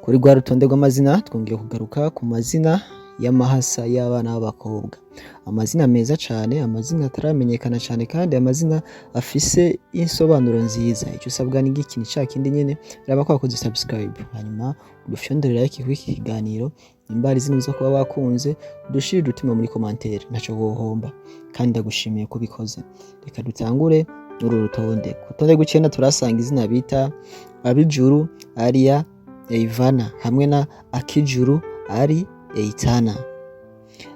Kuri rwa rutonde rw'amazina, twongeye kugaruka ku mazina y'amahasa y'abana b'abakobwa. Amazina meza cane, amazina ataramenyekana cane kandi amazina afise insobanuro nziza. Ico usabwa ni giki? Ni ca kindi nyene, raba ko wakoze subscribe, hanyuma udufyondere like kuri iki kiganiro. Nimba hari izina uza kuba wakunze, udushire udutima muri commentaire, ntaco wohomba kandi ndagushimiye ko ubikoze. Reka dutangure n'uru rutonde. Ku rutonde rw'icenda turasanga izina bita Abijuru Aria Eivana hamwe na Akijuru Ari Eitana.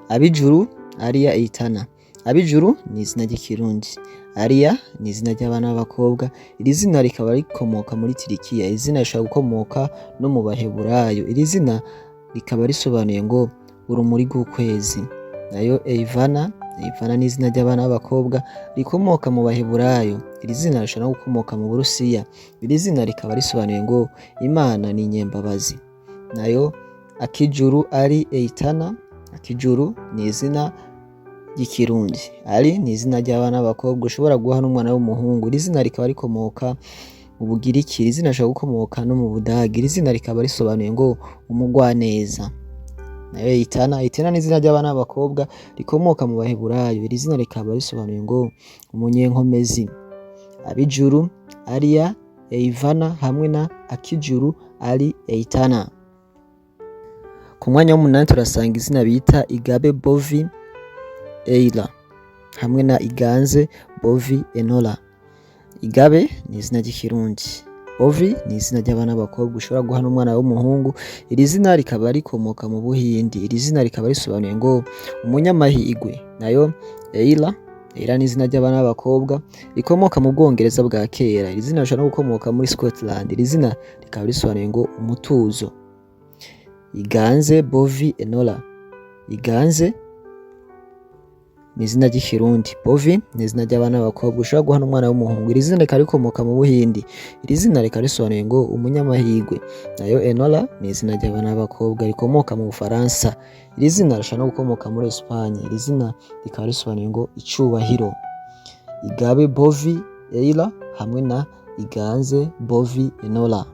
Abijuru Aria Eitana. Abijuru ni izina ry'Ikirundi. Aria ni izina ry'abana b'abakobwa. Iri zina rikaba rikomoka muri Turikiya. Iri zina rishobora gukomoka no mu Baheburayo. Iri zina rikaba risobanuye ngo urumuri rw'ukwezi. Nayo Eivana, Eivana ni izina ry'abana b'abakobwa rikomoka mu Baheburayo. Iri zina rishobora no gukomoka mu Burusiya. Iri zina rikaba risobanuye ngo Imana ni inyembabazi. Nayo Akijuru Ari Eitana, Akijuru ni izina ry'Ikirundi. Ari ni izina ry'abana b'abakobwa ushobora guha n'umwana w'umuhungu. Iri zina rikaba rikomoka mu Bugiriki. Iri zina rishobora gukomoka no mu Budagi. Iri zina rikaba risobanuye ngo umugwaneza. Nayo Eitana, Eitana ni izina ry'abana b'abakobwa rikomoka mu Baheburayo. Iri zina rikaba risobanuye ngo umunyenkomezi. Abijuru Aria Eivana hamwe na Akijuru Ari Eitana. Ku mwanya w'umunani turasanga izina bita Igabe Bovi Eila hamwe na Iganze Bovi Enola. Igabe ni izina ry'Ikirundi. Bovi ni izina ry'abana b'abakobwa ushobora guha n'umwana w'umuhungu. Iri zina rikaba rikomoka mu Buhindi. Iri zina rikaba risobanuye ngo umunyamahirwe. Nayo Eila, Eila ni izina ry'abana b'abakobwa rikomoka mu Bwongereza bwa kera. Iri zina rishobora no gukomoka muri Scotland. Iri zina rikaba risobanuye ngo umutuzo. Iganze Bovi Enola. Iganze ni izina ry'Ikirundi. Bovi ni izina ry'abana b'abakobwa ushobora guha n'umwana w'umuhungu. Iri zina rikaba rikomoka mu Buhindi. Iri zina rikaba risobanuye ngo umunyamahirwe. Nayo Enola ni izina ry'abana b'abakobwa rikomoka mu Bufaransa. Iri zina rishobora no gukomoka muri Espagne. Iri zina rikaba risobanuye ngo icubahiro. Igabe Bovi Eila hamwe na Iganze Bovi Enola.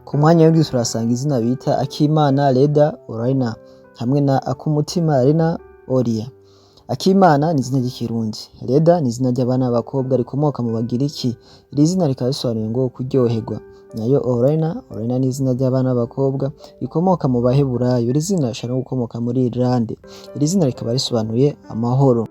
Ku mwanya w'indwi turasanga izina bita Akimana Leda Orena hamwe na Akumutima Lena Oria. Akimana ni izina ry'Ikirundi. Leda ni izina ry'abana b'abakobwa rikomoka mu Bagiriki. Iri zina rikaba risobanuye ngo kuryoherwa. Nayo Orena, Orena ni izina ry'abana b'abakobwa rikomoka mu Baheburayo. Iri zina rishobora no gukomoka muri Irlande. Iri zina rikaba risobanuye amahoro.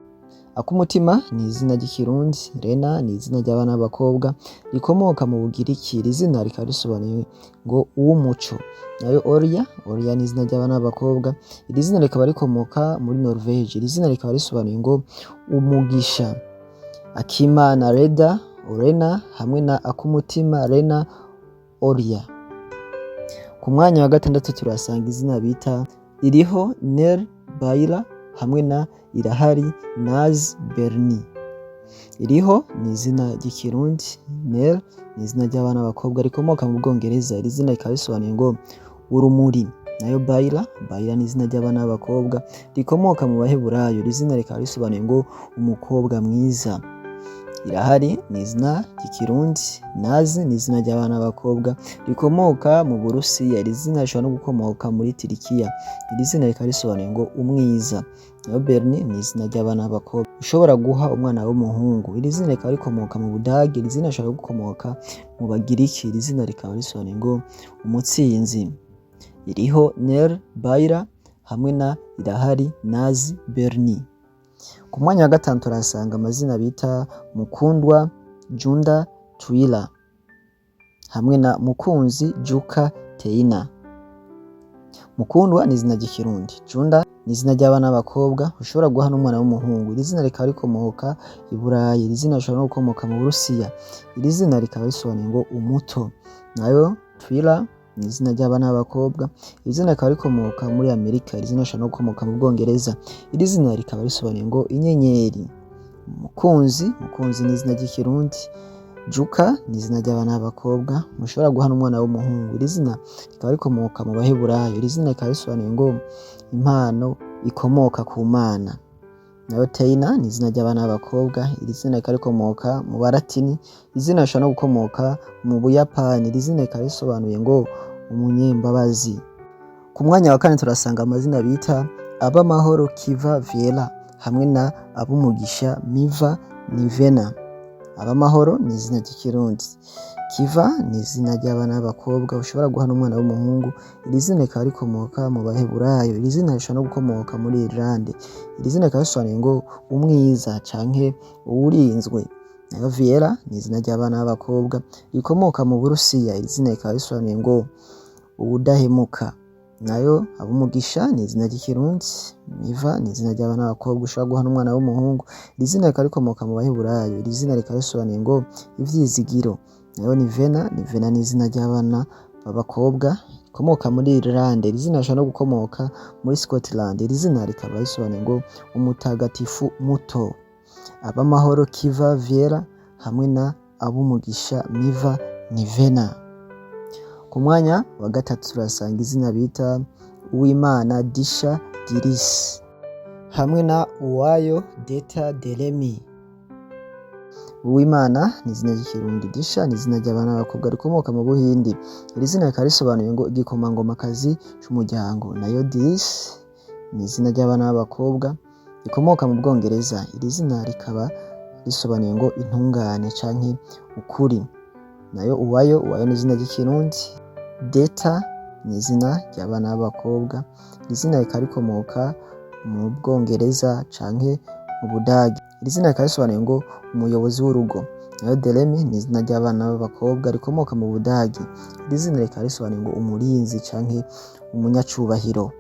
Akumutima ni izina ry'Ikirundi. Lena ni izina ry'abana b'abakobwa rikomoka mu Bugiriki. Iri zina rikaba risobanuye ngo uw'umuco. Nayo Oria, Oria ni izina ry'abana b'abakobwa. Iri zina rikaba rikomoka muri Norvege. Iri zina rikaba risobanuye ngo umugisha. Akimana Leda Orena hamwe na Akumutima Lena Oria. Ku mwanya wa gatandatu turasanga izina bita Iriho Nel Baila hamwe na Irahari Naz Berni. Iriho ni izina ry'Ikirundi. Nel ni izina ry'abana b'abakobwa rikomoka mu Bwongereza. Iri zina rikaba risobanuye ngo urumuri. Nayo Baila, Baila ni izina ry'abana b'abakobwa rikomoka mu Baheburayo. Iri zina rikaba risobanuye ngo umukobwa mwiza. Irahari ni izina ry'Ikirundi. Nazi ni izina ry'abana b'abakobwa rikomoka mu Burusiya. Iri zina rishobora no gukomoka muri Turikiya. Iri zina rikaba risobanuye ngo umwiza. Nayo Berni ni izina ry'abana b'abakobwa ushobora guha umwana w'umuhungu. Iri zina rikaba rikomoka mu Budage. Iri zina rishobora gukomoka mu Bagiriki. Iri zina rikaba risobanuye ngo umutsinzi. Iriho Nel Baila hamwe na Irahari Nazi Berni. Ku mwanya wa gatanu turahasanga amazina bita Mukundwa Junda Twila hamwe na Mukunzi Juka Teina. Mukundwa ni izina ry'Ikirundi. Junda ni izina ry'abana b'abakobwa ushobora guha n'umwana w'umuhungu. Iri zina rikaba rikomoka i Burayi. Iri zina rishobora no gukomoka mu Burusiya. Iri zina rikaba risobanuye ngo umuto. Nayo Twila ni izina ry'abana b'abakobwa. Iri zina rikaba rikomoka muri Amerika. Iri zina rishobora no gukomoka mu Bwongereza. Iri zina rikaba risobanuye ngo inyenyeri. Mukunzi, Mukunzi ni izina ry'Ikirundi. Juka ni izina ry'abana b'abakobwa mushobora guha n'umwana w'umuhungu. Iri zina rikaba rikomoka mu Baheburayo. Iri zina rikaba risobanuye ngo impano ikomoka ku Mana. Nayo Teina ni izina ry'abana b'abakobwa. Iri zina rikaba rikomoka mu Balatini. Iri zina rishobora no gukomoka mu Buyapani. Iri zina rikaba risobanuye ngo umunyembabazi. Ku mwanya wa kane turasanga amazina bita Abamahoro Kiva Viera hamwe na Abumugisha Miva Nivena. Abamahoro ni izina ry'Ikirundi. Kiva ni izina ry'abana b'abakobwa ushobora guha n'umwana w'umuhungu. Iri zina rikaba rikomoka mu Baheburayo. Iri zina rishobora no gukomoka muri Irlande. Iri zina rikaba risobanuye ngo umwiza canke uwurinzwe. Nayo Viera ni izina ry'abana b'abakobwa rikomoka mu Burusiya. Iri zina rikaba risobanuye ngo uwudahemuka. Nayo Abumugisha ni izina ry'Ikirundi. Miva ni izina ry'abana b'abakobwa ushobora guha n'umwana w'umuhungu. Iri zina rikaba rikomoka mu Baheburayo. Iri zina rikaba risobanuye ngo ivyizigiro. Nayo Nivena, Nivena ni izina ry'abana b'abakobwa rikomoka muri Irlande. Iri zina rishobora no gukomoka muri Scotland. Iri zina rikaba risobanuye ngo umutagatifu muto. Abamahoro Kiva Viera hamwe na Abumugisha Miva Nivena. Ku mwanya wa gatatu turasanga izina bita Uwimana Disha Dirisi hamwe na Uwayo Deta Deremi. Uwimana ni izina ry'Ikirundi. Disha ni izina ry'abana b'abakobwa rikomoka mu Buhindi. Iri zina rikaba risobanuye ngo igikomangomakazi c'umuryango. Nayo Dirisi ni izina ry'abana b'abakobwa rikomoka mu Bwongereza. Iri zina rikaba risobanuye ngo intungane canke ukuri. Nayo Uwayo, Uwayo ni izina ry'Ikirundi. Deta ni izina ry'abana b'abakobwa. Iri zina rikaba rikomoka mu Bwongereza canke mu Budagi. Iri zina rikaba risobanuye ngo umuyobozi w'urugo. Nayo Deremi ni izina ry'abana b'abakobwa rikomoka mu Budagi. Iri zina rikaba risobanuye ngo umurinzi canke umunyacubahiro.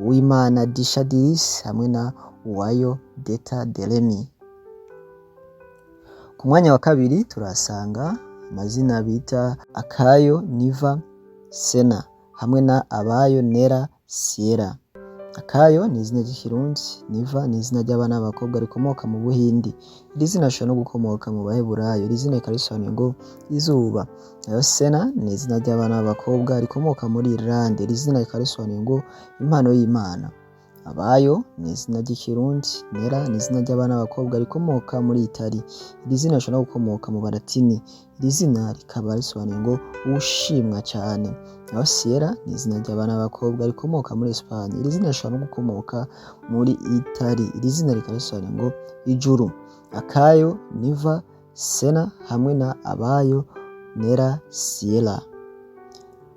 Uwimana Disha Dirisi hamwe na Uwayo Deta Deremi. Ku mwanya wa kabiri turasanga amazina bita Akayo Niva Sena hamwe na Abayo Nera Sierra. Akayo ni izina ry'Ikirundi. Niva ni izina ry'abana b'abakobwa rikomoka mu Buhindi. Iri zina rishobora no gukomoka mu Baheburayo. Iri zina rikaba risobanuye ngo izuba. Nayo Sena ni izina ry'abana b'abakobwa rikomoka muri Irlande. Iri zina rikaba risobanuye ngo impano y'Imana. Abayo ni izina ry'Ikirundi. Nera ni izina ry'abana b'abakobwa rikomoka muri Itali. Iri zina rishobora no gukomoka mu Balatini. Iri zina rikaba risobanuye ngo uwushimwa cane. Naho Sierra ni izina ry'abana b'abakobwa rikomoka muri Espagne. Iri zina rishobora no gukomoka muri Itali. Iri zina rikaba risobanuye ngo ijuru. Akayo Niva Sena hamwe na Abayo Nera Sierra.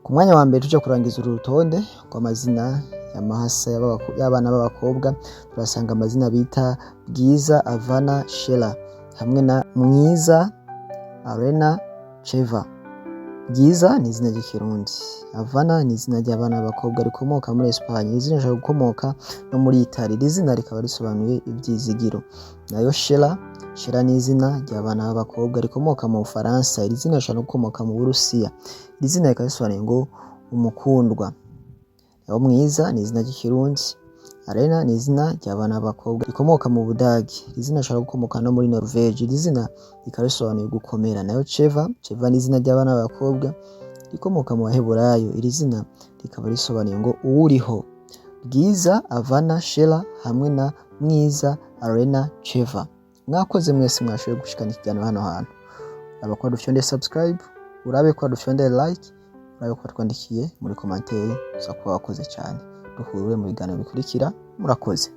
Ku mwanya wa mbere tuja kurangiza uru rutonde rw'amazina y'amahasa y'abana b'abakobwa, turasanga amazina bita Bwiza Avana Shela hamwe na Mwiza Arena Cheva. Bwiza ni izina ry'Ikirundi. Avana ni izina ry'abana b'abakobwa rikomoka muri Espagne. Iri zina rishobora gukomoka no muri Itali. Iri zina rikaba risobanuye ivyizigiro. Nayo Shela, Shela ni izina ry'abana b'abakobwa rikomoka mu Bufaransa. Iri zina rishobora no gukomoka mu Burusiya. Iri zina rikaba risobanuye ngo umukundwa. Naho Mwiza ni izina ry'Ikirundi. Arena ni izina ry'abana b'abakobwa rikomoka mu Budagi. Iri zina rishobora gukomoka no muri Norvege. Iri zina rikaba risobanuye gukomera. Nayo Cheva, Cheva ni izina ry'abana b'abakobwa rikomoka mu Baheburayo. Iri zina rikaba risobanuye ngo uwuriho. Bwiza Avana Shela hamwe na Mwiza Arena Cheva. Mwakoze mwese mwashoboye gushikana ikiganiro hano hantu. Raba ko dufyonde subscribe, urabe ko dufyonde like, urabe ko twandikiye muri commentaire, uza kuba wakoze cyane. Duhure mu biganiro bikurikira, murakoze.